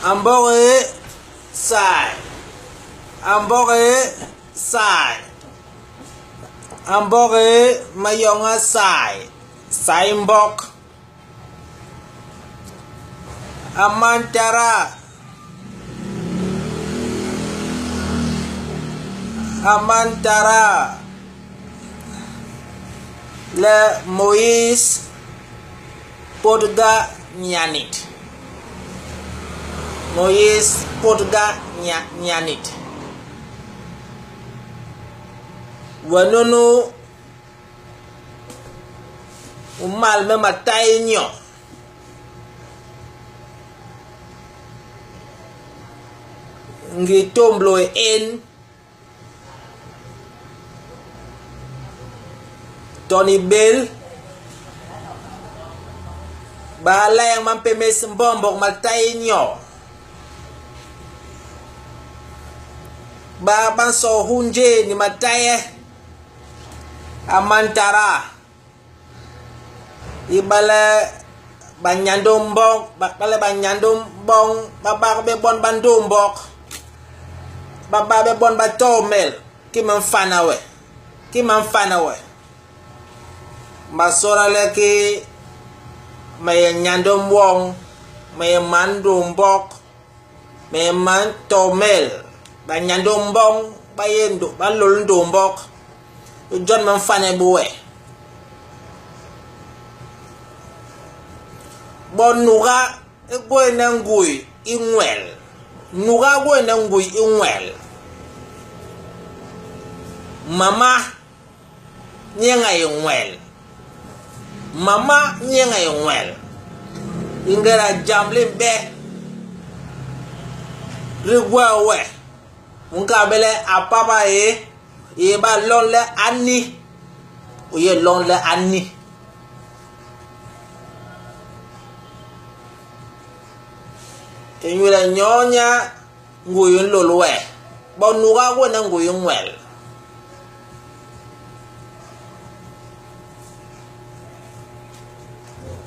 Amboge sai. Amboge sai. Amboge mayonga sai. Sai mbok. Amantara. Amantara. Le Moïse Podga Nyanit. Moïse Podga Nyanit. Wanunu umal me matai nyo. Ngi tomblo en Tony Bell ba layang man pémés mbombok matai nyo. Ba ban so hunje ni mataye amantara ibale ba nyando mbong ba bale ba nyando mbong ba ba be bon ba ndombok ba ba be bon ba tomel ki man fana we ki man fana we ma sora le ki ma ye nyando mbong ma ye mando mbok ma ye man tomel ba nyando mbong ba ye ndo ba lol ndombok jon man fana bu we bo nuga e gwe na ngui i ngwel nuga gwe na ngui i ngwel mama nyenga i ngwel mama nyenga i ngwel ingera jamle be rigwa we nka bele apapa ye ye ba lon le ani o ye lon le ani enyula nyonya nguyu nlol we bo nuga gwe na nguyu ngwel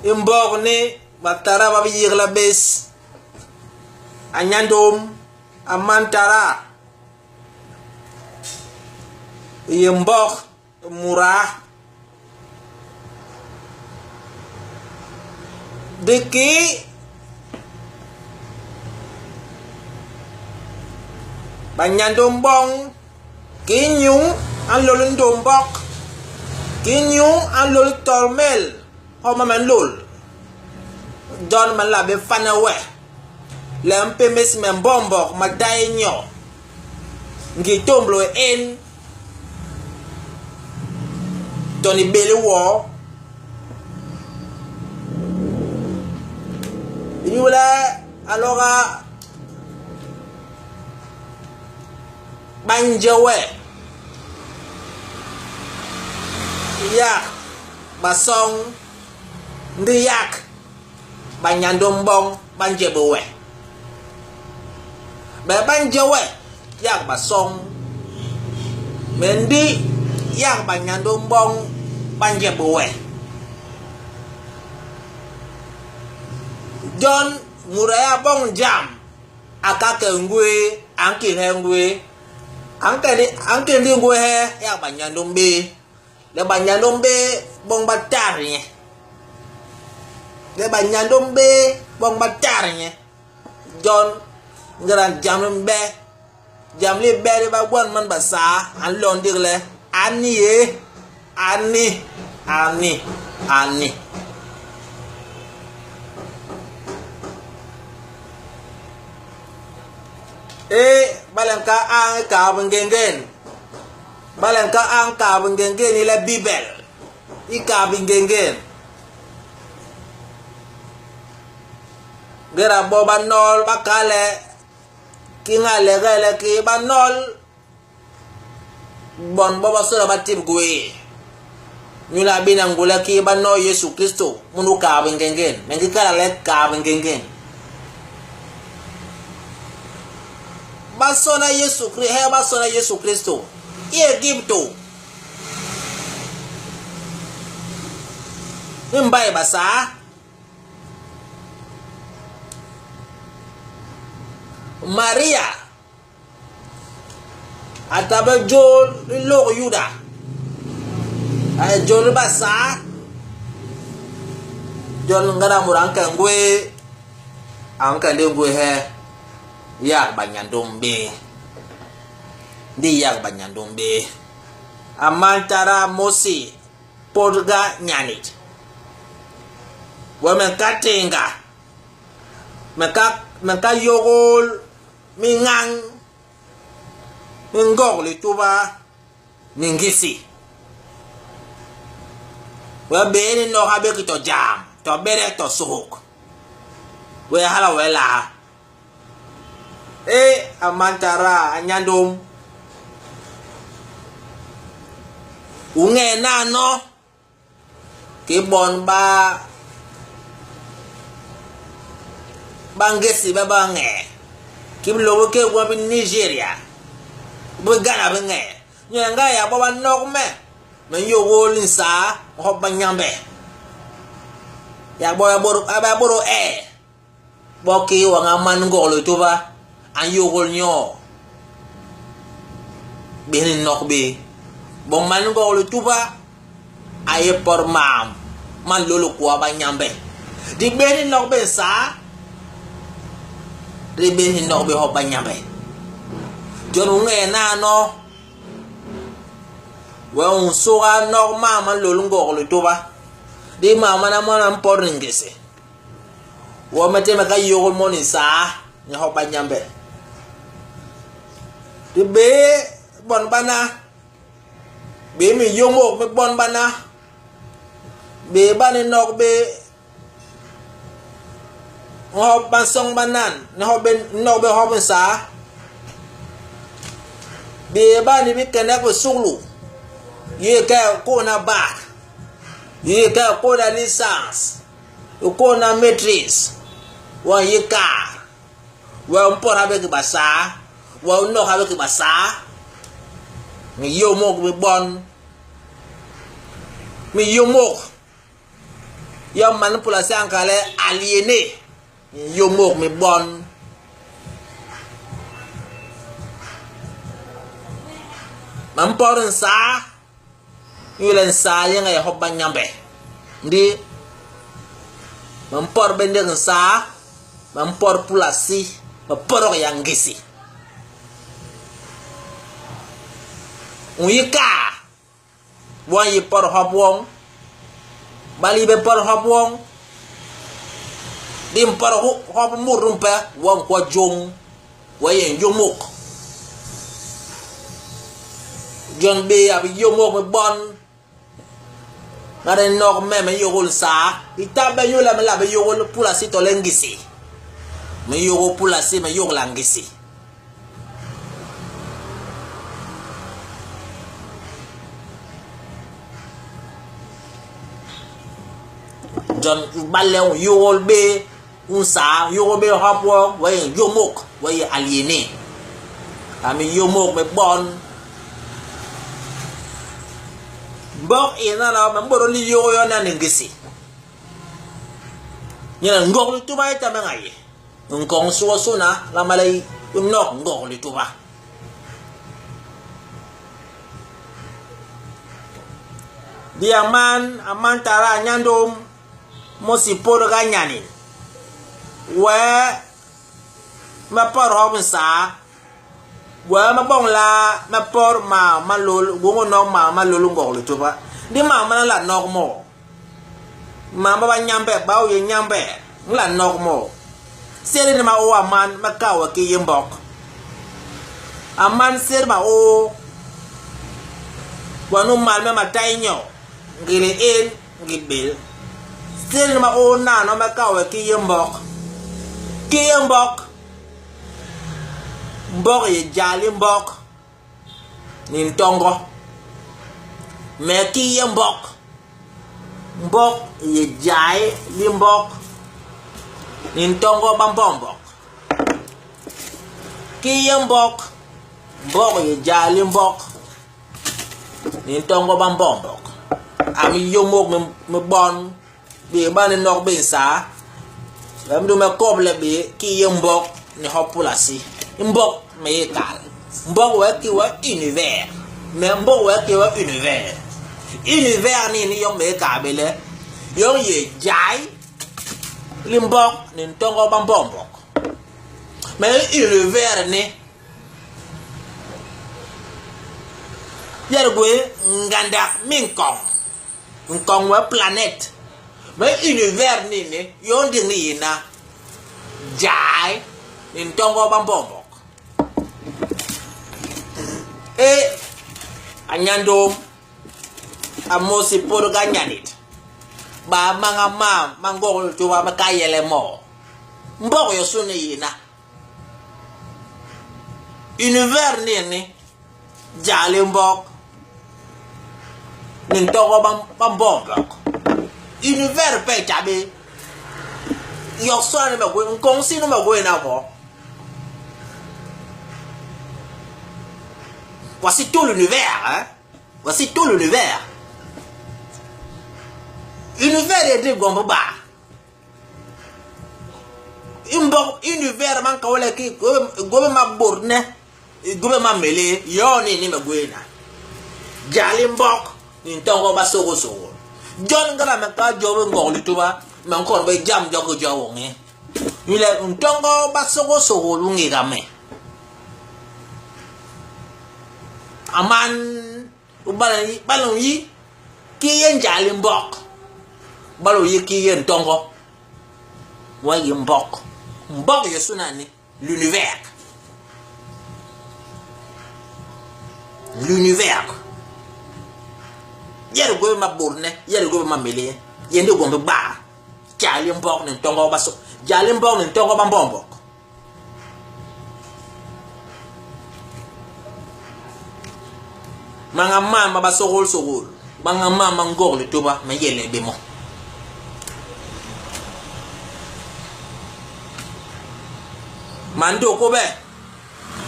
i mbok ni batara ba bi yigla bés a nyandom a mantara ye mbok mura diki ba nyandom bong ki nyung an lol ndombok ki nyung an lol tolmel homa man lol don man la be fana we le mpémés me mbombok ma dai nyo ngi tomblo en toni bele wo inyula aloga banjewe yak basong ndi yak banyando mbong banjebe we be banjewe yak basong mendi yak banyando mbong banjebe we John muraya bong jam akake ngwe anki he ngwe anke di anke ndi ngwe he yak banyando mbe le banyando mbe bong batar nye le banyando mbe bong batar nye John ngara jam mbe jam li be ba gwan man ba sa an lon digle ani ye ani ani ani e balen ka an ka ngengen balen ka an ka ngengen ila bibel i ka ngengen gera bo ba nol ba kale ki nga legele ki ba nol bon bo ba sora ba tib gwe nyula bina ngula ki ba no Yesu Kristo munu ka ngengen mengi kala le ka ngengen ba sona Yesu Kristo he ba sona Yesu Kristo i Egipto mbai ba sa. Maria a ta bé jôl li Lôk Yuda, a yé jôl li Basaa. Jon ngéda mut a nke ngwéé, a nke ndi ngwéé he yak banyandôm bé, ndi yak banyandôm bé. A man Tara Môsi podga nyanit, wee me nka tééñga, me nka me nka yôgôl miñañ mi ngok lituba ni ngisi. Wee béé ni nok ha bé ki to jam, to bedek, to suhuk. Wee hala wee laa. E a man Tara, a nyandôm, u ñee nano ki bon ba ba ngisi ba ba ñee, ki bilôk bikéé gwem bi Nigeria, bi Ghana bi ñee. Nyen nga yak bo ba nok me, me nyôgôl nsaa hop ba Nyambe. Yak bo ba bôdôl ee. Bo ki wang a man ngok lutuba a nyôgôl nyoo bés ni nok bé. Bo man ngok lutuba a yé pot mam ma nlôl i kwo ba Nyambe. Di bés ni nok bé nsaa, di bés ni nok bé hop ba Nyambe. Jon u ngee nano, we u nsôga nok mam ma nlôl ngok lutuba. Di mam mana mon a mpot ni ngisi. Wo me tye me ka yôgôl mo ni nsaa ni hop ba Nyambe. Di béé bon bana, béé minyômôk mi bon bana, béé ba ni nok bé hop ba nsoñ banan, ni hop bé nok bé hop nsaa. Béé ba ni bi kenek bi suklu, yé ke kôhna bac, yé ke kôhna licence, U kôhna maîtrise, wa yi kar, wa u mpot ha bé ki basaa, wa u nok ha bé ki basaa. Mi yômôk mi bon, mi yômôk. Yom man pulasi a nkal le aliéné, mi yômôk mi bon. Ma mpot nsaa. Inyule nsaa yéñe i hop ba Nyambe. Ndi me mpot bé ndék nsaa, me mpot Pulasi, me podok yak Ngisi. U yi kaa, won yi pot hop woñ, bal yi bé pot hop woñ. Di mpot hop mut numpe, won nkwo jôñ, wa yé njomok. Jon be a bi yômôk me bon ma de nok me me yôgôl nsaa i ta bé inyule me nla bé yôgôl Pulasi tole Ngisi. Me yôgôl Pulasi, me yôgla Ngisi. Jon ibale u yôgôl bé U nsaa, yôgôl bé hop woñ, wa yé yômôk, wa yé aliéné. A mi yômôk me bon. Mbok i nano, me mbôdôl li yôgôl yo nano i ngisi. Nyena ngok lituba i tame nga ye. Nkoñ su wosôna la mala i nok ngok lituba. Di a man, a man tara a nyandôm. Môsi podga nyanin, Wee me pot hop nsaa, wee me boñ laa me pot mam ma lôl gwom u nok mam ma lôl ngok lituba, ndi mam mana nla nok mo. Mam ba ba Nyambe, baa u yé Nyambe? Nla nok mo. Seri ni ma oo a man me ka we ki yé mbok. A man seri ma oo wa nu mal me ma tai nyo ngili en ngi bel. Seri ma oo nano me ka we ki yé mbok. Ki yé mbok? Mbok ye jali mbok ni ntongo. Me ki yé mbok? Mbok ye jai li mbok ni ntongo ba mbombok. Ki yé mbok? Mbok ye jali mbok. Ni ntongo ba mbombok. A mi yômôk mi bon bé ba ni nok bé nsaa, ba mi du me koble bé ki yé mbok ni hop Pulasi. Mbok me yé kal. Mbok wee ki wee univers. Mais mbok wee ki wee univers. Univers ni ni yom me yé kal bé le yom yé jai li mbok ni ntongo ba mbombok. Mais univers ni yé gwé ngandak minkoñ. Nkoñ wee planète. Mais univers ni ni yom di ngi yina jai ni ntongo ba mbombok. E a nyandom a mosi pod ga nyanit ba manga ma ma ngok tuba ma ka yele mo. Mbok yo sune yina. Univers ni ni jali mbok ni ntongo ba mbombok. Univers pe cabe yok sone me gwe nkong sino me gwe na bo. Voici tout l'univers, hein. Voici tout l'univers. Univers est de gombo ba. Mbok univers man ka wala ki gobe ma borne gobe ma mele yo ni ni me gwe na. Jali mbok ni ntongo ba sogo sogo. John ngara me ka jobe ngok lituba me nkor be jam jogo jowo ngi. Yule ntongo ba sogo sogo lungi ga me. Aman bala yi ki ye njali mbok. Bala yi ki ye ntongo. Wa yi mbok. Mbok yo sunani l'univers. L'univers. Yere gobe ma borne, yere gobe ma mele, yende gombe ba. Jali mbok ni ntongo ba so. Jali mbok ni ntongo ba mbombok. Manga mama ba sogol sogol. Manga mama ngok le toba ma yele be mo. Mando ko be.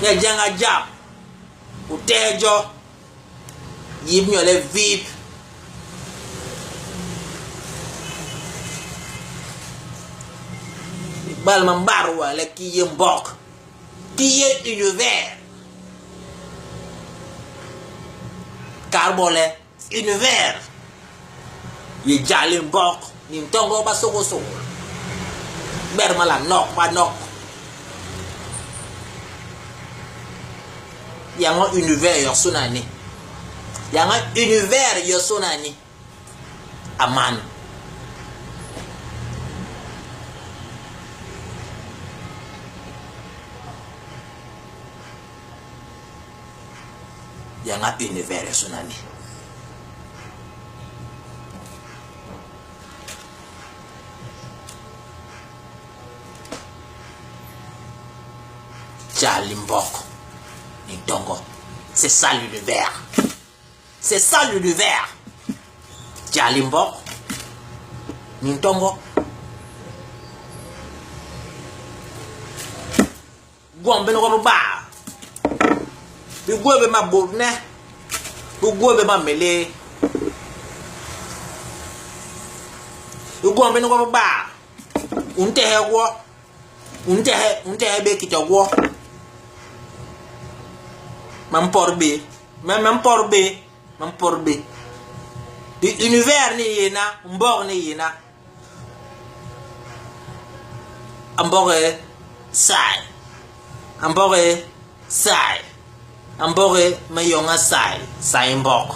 Ya janga jab. Utejo. Yib nyole vip. Bal ma mbarwa le ki ye mbok. Ki ye univers. Karbole univers. Ye jali mbok. Ni ntongo ba sogo sogo. Ber ma la nok ba nok. Yango univers yo sunani. Yango univers yo sunani. Aman. Yanga univers yo sunani. Jali mbok. Ni ntongo. C'est ça l'univers. C'est ça l'univers. Jali mbok. Ni ntongo. Gwom bene ko ba. Bi gwe be ma borne. Bi gwe be ma mele. Bi gwom bene ko ba. Untehe gwo. Untehe untehe be kita gwo. Man por be. Man por be. Man por be. Di univers ni yena, mbok ni yena. Mbok e sai. Mbok e sai. Mbok e mayonga sai. Sai mbok.